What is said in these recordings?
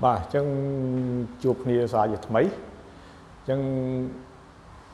បាទអញ្ចឹងជួបគ្នាសាជាថ្មីអញ្ចឹង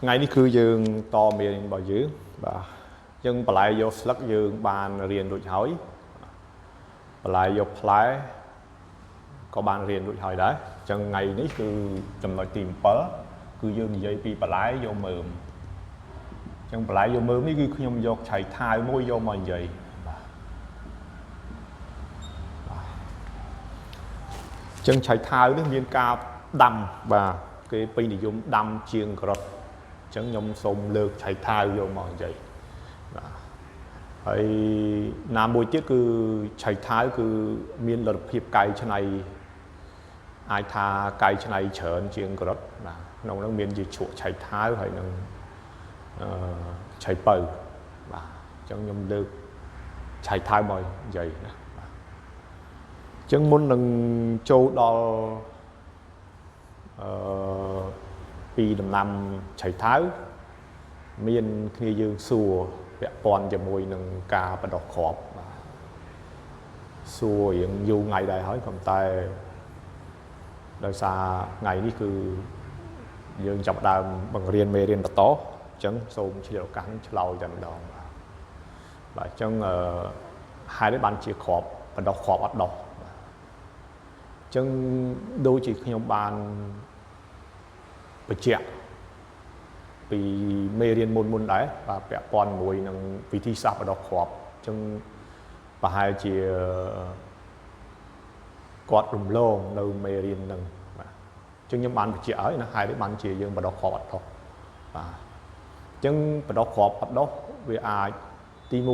ថ្ងៃនេះគឺយើងតមេរៀនរបស់យើងបាទអញ្ចឹងបន្លែយកស្លឹកយើងបានរៀនរួចហើយបន្លែយកផ្លែក៏បានរៀនរួចហើយដែរអញ្ចឹងថ្ងៃនេះគឺចំណុចទី7គឺយើងនិយាយពីបន្លែយកមើមអញ្ចឹងបន្លែយកមើមនេះគឺខ្ញុំយកឆៃថាវមួយយកមកនិយាយបាទ អញ្ចឹងឆៃថាវនេះមានការដាំបាទគេពេញនិយមដាំជាងការ៉ុតអញ្ចឹងខ្ញុំសូមលើកឆៃថាវយកមកនិយាយបាទហើយណាមួយទៀតគឺឆៃថាវគឺមានលទ្ធភាពកែច្នៃអាចថាកែច្នៃច្រើនជាងការ៉ុតបាទក្នុងនោះមានជាជ្រក់ឆៃថាវហើយនឹងអឺឆៃពៅបាទអញ្ចឹងខ្ញុំលើកឆៃថាវមកនិយាយណាបាទ អញ្ចឹងមុននឹងចូលដល់អឺពីដំណាំឆៃថាវមានគ្នាយើងសួរពាក់ព័ន្ធជាមួយនឹងការបដោះគ្រាប់បាទសួររៀងយូរថ្ងៃដែរហើយក៏តែដោយសារថ្ងៃនេះគឺយើងចាប់ផ្ដើមបង្រៀនមេរៀនបន្តអញ្ចឹងសូមឆ្លៀតឱកាសនេះឆ្លើយតែម្ដងបាទបាទអញ្ចឹងអឺហេតុអីបានជាគ្រាប់បដោះគ្រាប់អត់ដោះបាទអញ្ចឹងដូចជាខ្ញុំបានបញ្ជាក់ពីមេរៀនមុនមុនដែរបាទពាក់ព័ន្ធមួយនឹងវិធីសាស្ត្របដោះគ្រាប់អញ្ចឹងប្រហែលជាគាត់រំលងនៅមេរៀននឹងបាទអញ្ចឹងខ្ញុំបានបញ្ជាក់ហើយណាហេតុអីបានជាយើងបដោះគ្រាប់អត់ដោះបាទអញ្ចឹងបដោះគ្រាប់អត់ដោះវាអាចទី1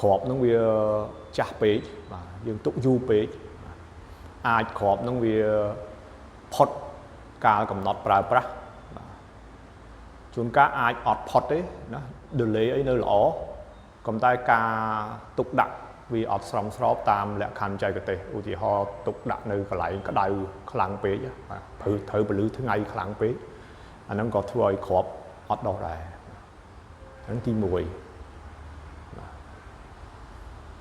គ្រាប់ហ្នឹងវាចាស់ពេកបាទយើងទុកយូរពេកអាចគ្រាប់ហ្នឹងវាផុតកាលកំណត់ប្រើប្រាស់បាទជួនកាលអាចអត់ផុតទេណា delay អីនៅល្អក៏តែការទុកដាក់វាអត់ស្រមស្របតាមលក្ខខណ្ឌបច្ចេកទេសឧទាហរណ៍ទុកដាក់នៅកន្លែងក្តៅខ្លាំងពេកបាទត្រូវត្រូវពលឺថ្ងៃខ្លាំងពេកអាហ្នឹងក៏ធ្វើឲ្យគ្រាប់អត់ដុះដែរហ្នឹងទី1បាទ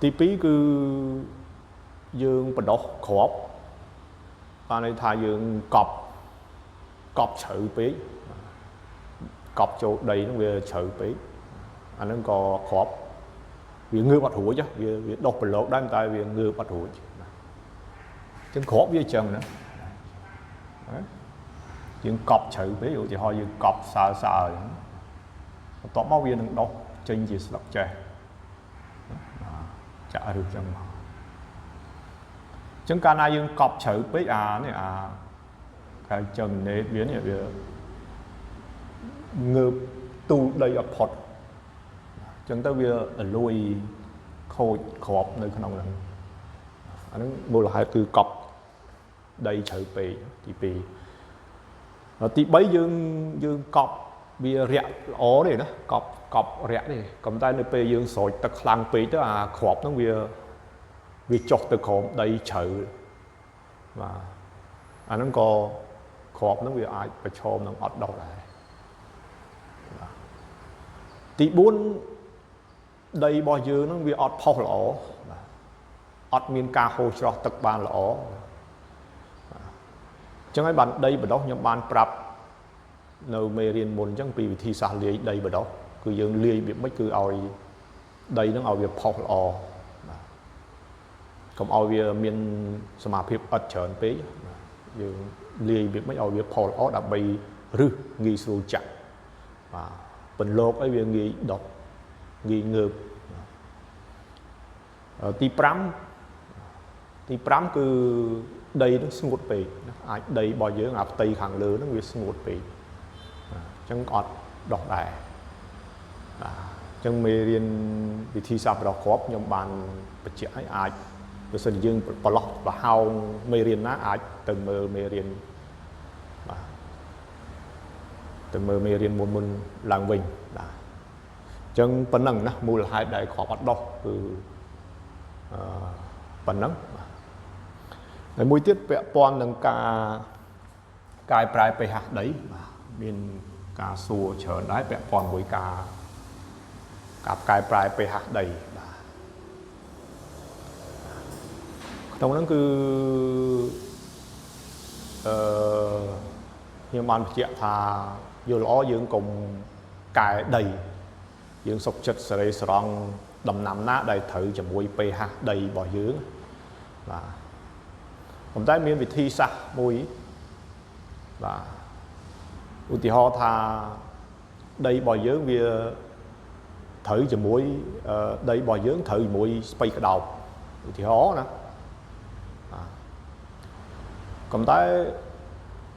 ទី2គឺយើងបដោះគ្រាប់បានន័យថាយើងកប់កប់ជ្រៅពេកកប់ចូលដីហ្នឹងវាជ្រៅពេកអាហ្នឹងក៏គ្រាប់វាងើបអត់រួចវាវាដុះប្រឡូកដែរតែវាងើបអត់រួចបាទអញ្ចឹងគ្រាប់វាអញ្ចឹងណាយើងកប់ជ្រៅពេកឧទាហរណ៍យើងកប់សើសើអញ្ចឹងបន្ទាប់មកវានឹងដុះចេញជាស្លឹកចេះចាក់ឬអញ្ចឹងមកអញ្ចឹងកាលណាយើងកប់ជ្រៅពេកអានេះអាគេ germinate វានេះវាងើបទូលដីអត់ផុតអញ្ចឹងទៅវាលួយខូចគ្រាប់នៅក្នុងហ្នឹងអាហ្នឹងមូលហេតុគឺកប់ដីជ្រៅពេកទី2ទី3យើងយើងកប់វារាក់ល្អទេណាកប់កប់រាក់ទេក៏តែនៅពេលយើងស្រោចទឹកខ្លាំងពេកទៅអាគ្រាប់ហ្នឹងវាវាចុះទៅក្រោមដីជ្រៅបាទអាហ្នឹងក៏គ្រាប់ហ្នឹងវាអាចប្រឈមនឹងអត់ដុះដែរបាទទី4ដីរបស់យើងហ្នឹងវាអត់ផុសល្អបាទអត់មានការហូរច្រោះទឹកបានល្អអញ្ចឹងហើយបានដីបដោះខ្ញុំបានប្រាប់នៅមេរៀនមុនអញ្ចឹងពីវិធីសាស្ត្រលាយដីបដោះគឺយើងលាយវាមិនគឺឲ្យដីហ្នឹងឲ្យវាផុសល្អបាទកុំឲ្យវាមានសមាភាពឥតច្រើនពេកយើងលាយវាមិនឲ្យវាផុសល្អដើម្បីរឹសងាយស្រួលចាក់បាទពន្លកអីវាងាយដុះងាយងើបទី5ទី5គឺដីនឹងស្ងួតពេកអាចដីរបស់យើងអាផ្ទៃខាងលើនឹងវាស្ងួតពេកអញ្ចឹងអត់ដោះដែរបាទអញ្ចឹងមេរៀនវិធីសាស្ត្របដោះគ្រាប់ខ្ញុំបានបញ្ជាក់ឲ្យអាចបើសិនយើងប្រឡោះប្រហោងមេរៀនណាអាចទៅមើលមេរៀនបាទទៅមើលមេរៀនមុនមុនឡើងវិញបាទអញ្ចឹងប៉ុណ្ណឹងណាមូលហេតុដែលគ្រាប់អត់ដោះគឺអឺប៉ុណ្ណឹងបាទហើយមួយទៀតពាក់ព័ន្ធនឹងការកែប្រែ pH ដីបាទមានការសួរច្រើនដែរពាក់ព័ន្ធមួយការការកែប្រែ pH ដីបាទ ក្នុងហ្នឹងគឺអឺខ្ញុំបានបញ្ជាក់ថាយល់ល្អយើងកុំកែដីយើងសុខចិត្តសេរីស្រង់ដំណាំណាដែលត្រូវជាមួយ pH ដីរបស់យើងបាទប៉ុន្តែមានវិធីសាស្ត្រមួយបាទឧទាហរណ៍ថាដីរបស់យើងវាត្រូវជាមួយដីរបស់យើងត្រូវជាមួយស្ពៃក្តោបឧទាហរណ៍ណាបាទប៉ុន្តែ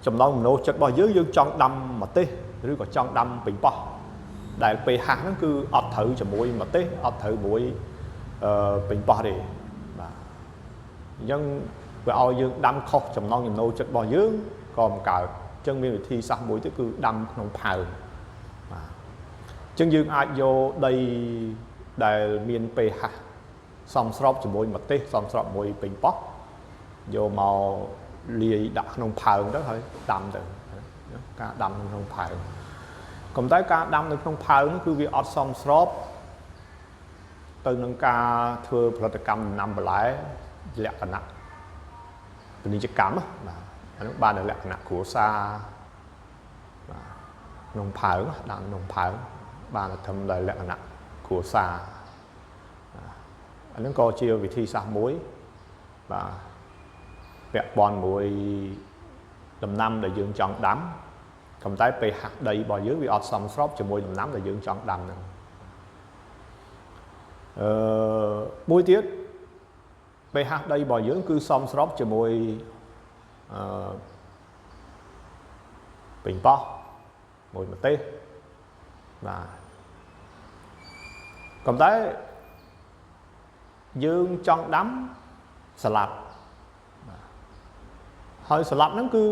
ចំណងចំណូលចិត្តរបស់យើងយើងចង់ដាំម្ទេសឬក៏ចង់ដាំប៉េងប៉ោះដែល pH ហ្នឹងគឺអត់ត្រូវជាមួយម្ទេសអត់ត្រូវមួយប៉េងប៉ោះទេបាទអញ្ចឹងវាឲ្យយើងដាំខុសចំណងចំណូលចិត្តរបស់យើងក៏មិនកើតអញ្ចឹងមានវិធីសាស្ត្រមួយទៀតគឺដាំក្នុងផើងបាទអញ្ចឹងយើងអាចយកដីដែលមាន pH សមស្របជាមួយម្ទេសសមស្របមួយប៉េងប៉ោះយកមកលាយដាក់ក្នុងផើងទៅហើយដាំទៅការដាំក្នុងផើងក៏តែការដាំនៅក្នុងផើងនោះគឺវាអត់សមស្របទៅនឹងការធ្វើផលិតកម្មដំណាំបន្លែលក្ខណៈពាណិជ្ជកម្មបាទអានោះបានលក្ខណៈគ្រួសារបាទក្នុងផើងដាំក្នុងផើងបានត្រឹមតែលក្ខណៈគ្រួសារអានឹងក៏ជាវិធីសាស្ត្រមួយបាទពាក់ព័ន្ធមួយដំណាំដែលយើងចង់ដាំក៏តែ pH ដីរបស់យើងវាអត់សមស្របជាមួយដំណាំដែលយើងចង់ដាំហ្នឹងអឺមួយទៀត pH ដីរបស់យើងគឺសមស្របជាមួយអឺប៉េងប៉ោះមួយម្ទេសបាទក៏តែយើងចង់ដាំសាឡាត់បាទហើយសាឡាត់ហ្នឹងគឺ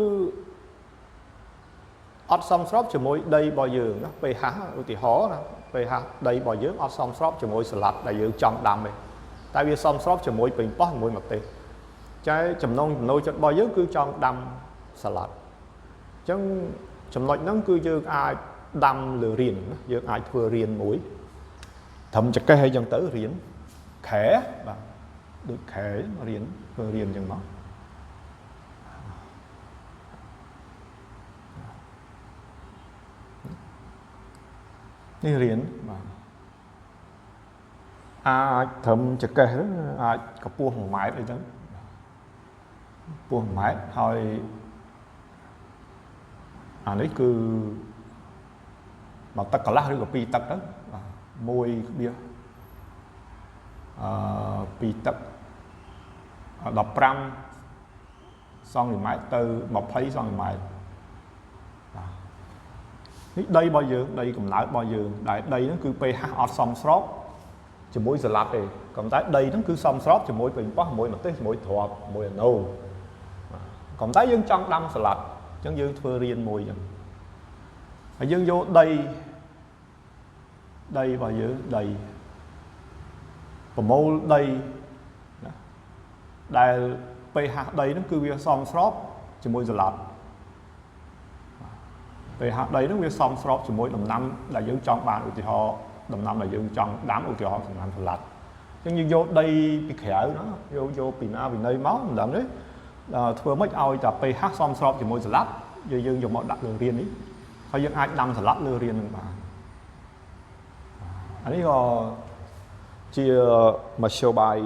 អត់សមស្របជាមួយដីរបស់យើងណា pH ឧទាហរណ៍ណា pH ដីរបស់យើងអត់សមស្របជាមួយសាឡាត់ដែលយើងចង់ដាំទេតែវាសមស្របជាមួយប៉េងប៉ោះជាមួយម្ទេសចែចំណងចំណូលចិត្តរបស់យើងគឺចង់ដាំសាឡាត់អញ្ចឹងចំណុចហ្នឹងគឺយើងអាចដាំលើរៀនណាយើងអាចធ្វើរៀនមួយត្រឹមចកេះអីចឹងទៅរៀនខែបាទដូចខែរៀនធ្វើរៀនចឹងមកនេះរៀនបាទអាចត្រឹមចកេះអាចកម្ពស់1ម៉ែត្រអីចឹងកម្ពស់1ម៉ែត្រហើយអានេះគឺមួយទឹកកន្លះឬក៏ពីរទឹកទៅបាទ1ក្បៀស2ទឹក15សង់ទីម៉ែត្រទៅ20សង់ទីម៉ែត្របាទនេះដីរបស់យើងដីកំណើតរបស់យើងដែលដីហ្នឹងគឺ pH អត់សមស្របជាមួយសាឡាត់ទេក៏តែដីហ្នឹងគឺសមស្របជាមួយប៉េងប៉ោះជាមួយម្ទេសជាមួយទ្រាប់ជាមួយអាណូក៏តែយើងចង់ដាំសាឡាត់អញ្ចឹងយើងធ្វើរៀនមួយអញ្ចឹងហើយយើងយកដីដីរបស់យើងដីប្រមូលដីណាដែល pH ដីហ្នឹងគឺវាសមស្របជាមួយសាឡាត់ pH ដីហ្នឹងវាសមស្របជាមួយដំណាំដែលយើងចង់បានឧទាហរណ៍ដំណាំដែលយើងចង់ដាំឧទាហរណ៍ដំណាំសាឡាត់អញ្ចឹងយើងយកដីពីក្រៅណាយកយកពីណាពីណីមកមិនដឹងទេធ្វើម៉េចឲ្យតែ pH សមស្របជាមួយសាឡាត់យើងយកមកដាក់លើរៀននេះហើយយើងអាចដាំសាឡាត់លើរៀននឹងបានអានេះក៏ជាមធ្យោបាយ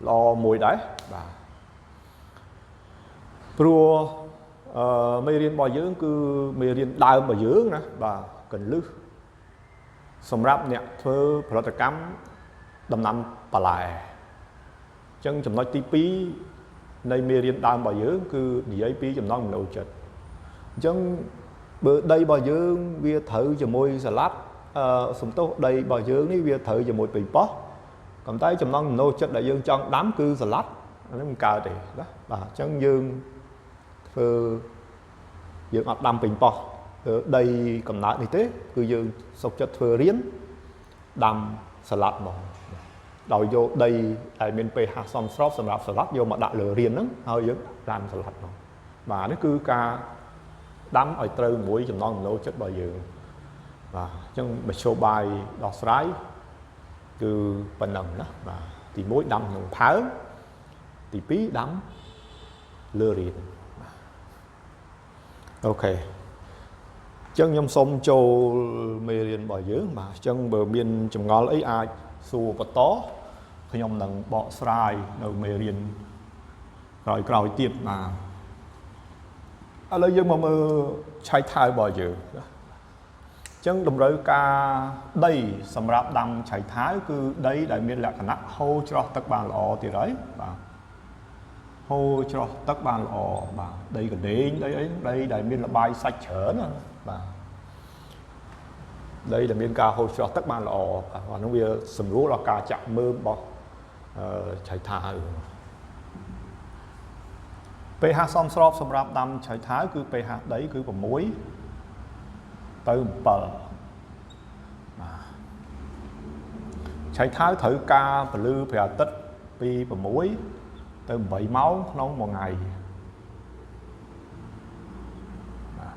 ល្អមួយដែរបាទព្រោះមេរៀនរបស់យើងគឺមេរៀនដើមរបស់យើងណាបាទកលឹះសម្រាប់អ្នកធ្វើផលិតកម្មដំណាំបន្លែអញ្ចឹងចំណុចទី2នៃមេរៀនដើមរបស់យើងគឺនិយាយពីចំណង់ចំណូលចិត្តអញ្ចឹងបើដីរបស់យើងវាត្រូវជាមួយសាឡាត់សំទោសដីរបស់យើងនេះវាត្រូវជាមួយប៉េងប៉ោះក៏តែចំណង់ចំណូលចិត្តដែលយើងចង់ដាំគឺសាឡាត់អានេះមិនកើតទេណាបាទអញ្ចឹងយើងធ្វើយើងអត់ដាំប៉េងប៉ោះធ្វើដីកំណើតនេះទេគឺយើងសុខចិត្តធ្វើរៀនដាំសាឡាត់ហ្មងដោយយកដីដែលមាន pH សមស្របសម្រាប់សាឡាត់យកមកដាក់លើរៀនហ្នឹងហើយយើងដាំសាឡាត់ហ្មងបាទនេះគឺការដាំឲ្យត្រូវមួយចំណង់ចំណូលចិត្តរបស់យើងបាទអញ្ចឹងមធ្យោបាយដោះស្រាយគឺប៉ុណ្ណឹងណាបាទទី1ដាំក្នុងផើង ទី2ដាំលើរៀងOK អញ្ចឹងខ្ញុំសូមចូលមេរៀនរបស់យើងបាទអញ្ចឹងបើមានចម្ងល់អីអាចសួរបន្តខ្ញុំនឹងបកស្រាយនៅមេរៀនក្រោយៗទៀតបាទឥឡូវយើងមកមើលឆៃថាវរបស់យើងណាអញ្ចឹងតម្រូវការដីសម្រាប់ដាំឆៃថាវគឺដីដែលមានលក្ខណៈហូរច្រោះទឹកបានល្អទៀតហើយបាទហូរច្រោះទឹកបានល្អបាទដីកណ្ដេងដីអីដីដែលមានលបាយសាច់ច្រើនណាបាទដីដែលមានការហូរច្រោះទឹកបានល្អបាទអានោះវាសម្រួលដល់ការចាក់មើមរបស់ឆៃថាវ pH សមស្របសម្រាប់ដាំឆៃថាវគឺ pH ដីគឺ6ទៅ7បាទឆៃថាវត្រូវការពន្លឺព្រះអាទិត្យពី6ទៅ8ម៉ោងក្នុងមួយថ្ងៃបាទ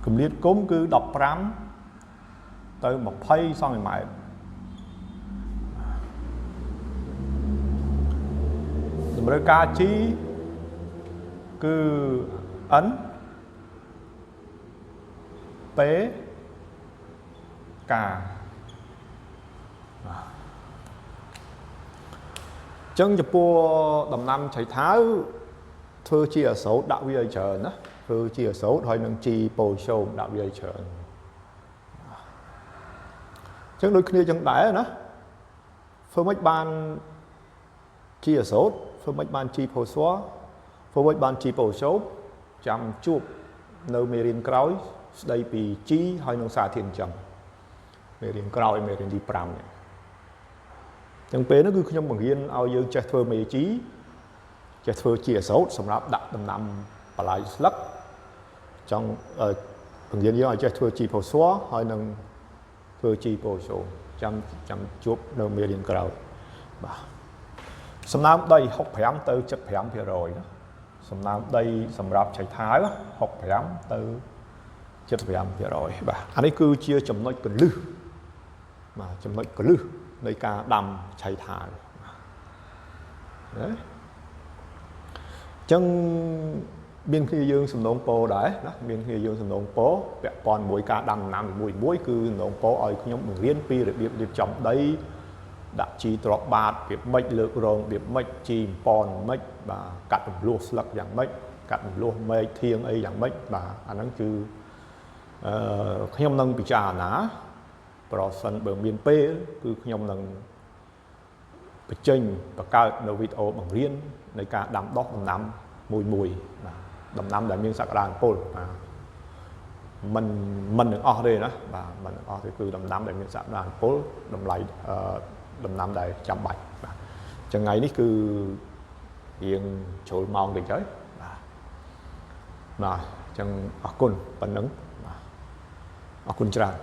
កម្រិតគុំគឺ15ទៅ20សង់ទីម៉ែត្រតម្រូវការជីគឺ N P K បាទចឹងចំពោះដំណាំឆៃថាវធ្វើជាអាសូតដាក់វាឲ្យច្រើនណាធ្វើជាអាសូតហើយនឹងជីប៉ូស្យូមដាក់វាឲ្យច្រើនចឹងដូចគ្នាចឹងដែរណាធ្វើម៉េចបានជីអាសូតធ្វើម៉េចបានជីផូស្វ័រធ្វើម៉េចបានជីប៉ូស្យូមចាំជួបនៅមេរៀនក្រោយស្ដីពីជីហើយនឹងសារធាតុចិញ្ចឹមមេរៀនក្រោយមេរៀនទី5នេះចឹងពេលនោះគឺខ្ញុំបង្រៀនឲ្យយើងចេះធ្វើមេជីចេះធ្វើជាអាសូតសម្រាប់ដាក់ដំណាំបន្លែស្លឹកចង់បង្រៀនយើងឲ្យចេះធ្វើជីផូស្វ័រហើយនឹងធ្វើជីប៉ូស្យូមចាំជួបនៅមេរៀនក្រោយបាទសំណើមដី65ទៅ75%ណាសំណើមដីសម្រាប់ឆៃថាវ65ទៅ75%បាទអានេះគឺជាចំណុចកលឹះបាទចំណុចកលឹះនៃការដាំឆៃថាវណាចឹងមានគ្នាយើងសំណងពោដែរណាមានគ្នាយើងសំណងពោពាក់ព័ន្ធមួយការដាំដំណាំមួយមួយគឺសំណងពោឲ្យខ្ញុំបង្រៀនពីរបៀបរៀបចំដីដាក់ជីទ្រាប់បាតរបៀបម៉េចលើករងរបៀបម៉េចជីប៉នម៉េចបាទកាត់រំលោះស្លឹកយ៉ាងម៉េចកាត់រំលោះមែកធៀងអីយ៉ាងម៉េចបាទអាហ្នឹងគឺខ្ញុំនឹងពិចារណាប្រសិនបើមានពេលគឺខ្ញុំនឹងបញ្ចេញបង្កើតនៅវីដេអូបង្រៀននៃការដាំដុះដំណាំមួយមួយបាទដំណាំដែលមានសក្តានុពលបាទមិនទាំងអស់ទេណាបាទមិនទាំងអស់ទេគឺដំណាំដែលមានសក្តានុពលតម្លៃដំណាំដែលចាំបាច់បាទចឹងថ្ងៃនេះគឺរៀងចូលម៉ោងតិចហើយបាទបាទចឹងអរគុណប៉ុណ្ណឹងបាទអរគុណច្រើន។